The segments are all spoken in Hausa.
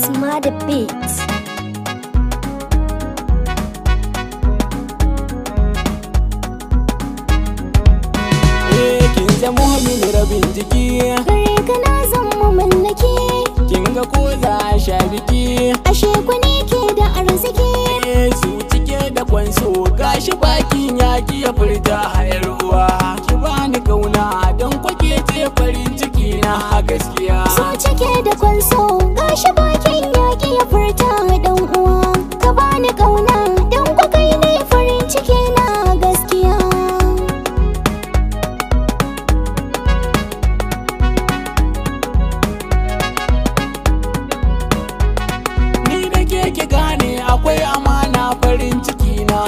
Smart Beats. Kin zamo mini rabin jiki. Gare ka na zama mallaki. Kin ga ko za a sha biki. Ashe ku ne ke da arziki. Su cike da kwanso gashi bakin yaki ya furta hayar ruwa. Ki bani kauna don kwake ce farin ciki na gaskiya. So cike da kwanso gashi bakin yaki ya furta dan uwa. Ka bani kauna don ku kai ne farin ciki na gaskiya. Ni da ke ki gane akwai amana farin ciki na.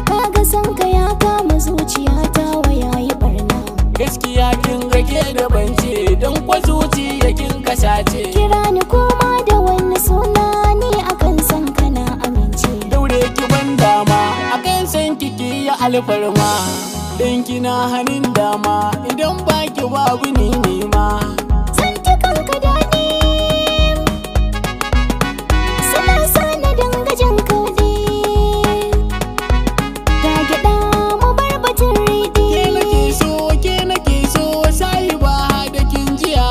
Kaga san ka ya kama zuciyata wa yayi barna. Gaskiya kin rage da bance don kwa zuciya kin kasace. Kira ni koma da wani suna ni akan san ka na amince. Daure ki ban dama akan san kiki ya alfarma. Dan kina hannun dama idan baki babu ni nima. Zantukan ka daɗi suna sa na dinga jin kaɗi. Ga gyaɗa mu bar batun riɗi. Ke nake so, ke nake so, sahiba da kin jiya.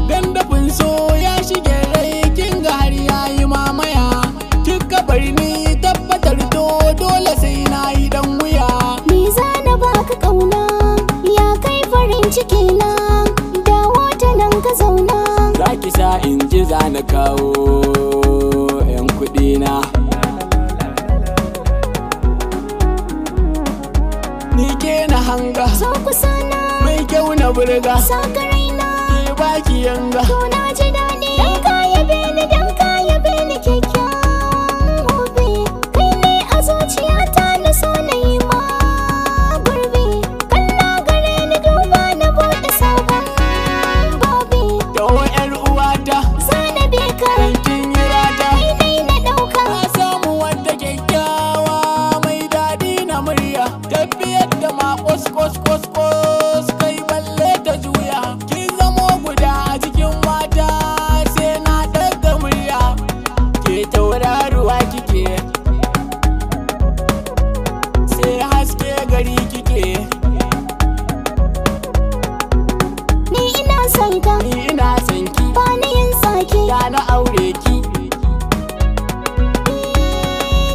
Dan dafin so ya shige rai kin ga har yayi mamaya. Kika bar ni tabbatar to dole sai na yi dan wuya. Ni za na baka ƙauna ya kai farin ciki na. Dawo ta nan ka zauna. Zaki sa in ji za na kawo 'yan kuɗi na. Ni ke na hanga, Zo kusa na mai kyau na burga, sa ka raina. Ke baki yanga. To na ji daɗi. Dan ka yabe ni, dan ka yabe ni kyakkyawan gobe. Kai ne a zuciyata na so na yi ma gurbi. Kalla gare ni duba na buɗe sabon babi. Taho 'yar uwata, Zana bi ka, dan kin yi rata. kai ne na ɗauka. Na samu wata kyakkyawa mai daɗi na murya. Tafiyar da ma kos kos kos kos kai balle ta juya. Kin zamo guda a cikin mata sai na ɗaga murya. Ke tauraruwa kike, sai haske gari kike. Ni ina son ka, Ni ina son ki, ba ni yin tsaki. da na aure ki.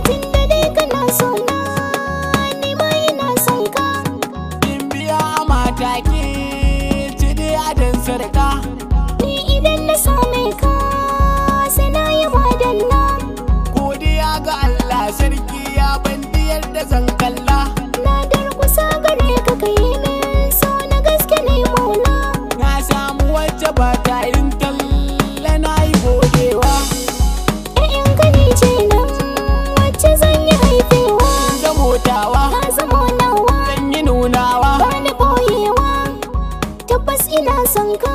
Tunda dai kana so na, ni ma ina son ka. Kin biya mata ki, ci dai adon sarka. Ni idan na same ka, sai na yi madalla. Godiya ga Allah sarki ya ban diyar da zan kalla. Na durƙusa gare ka kai min so na gaske ne maula. Na samu wacce ba ta yin talla na yi godewa. Ƴaƴan ka ne ce nan wacce zan yi haifewa. Zamotawa Ka zamo nawa zan yi nunawa. ba ni ɓoyewa. Tabbas ina son ka.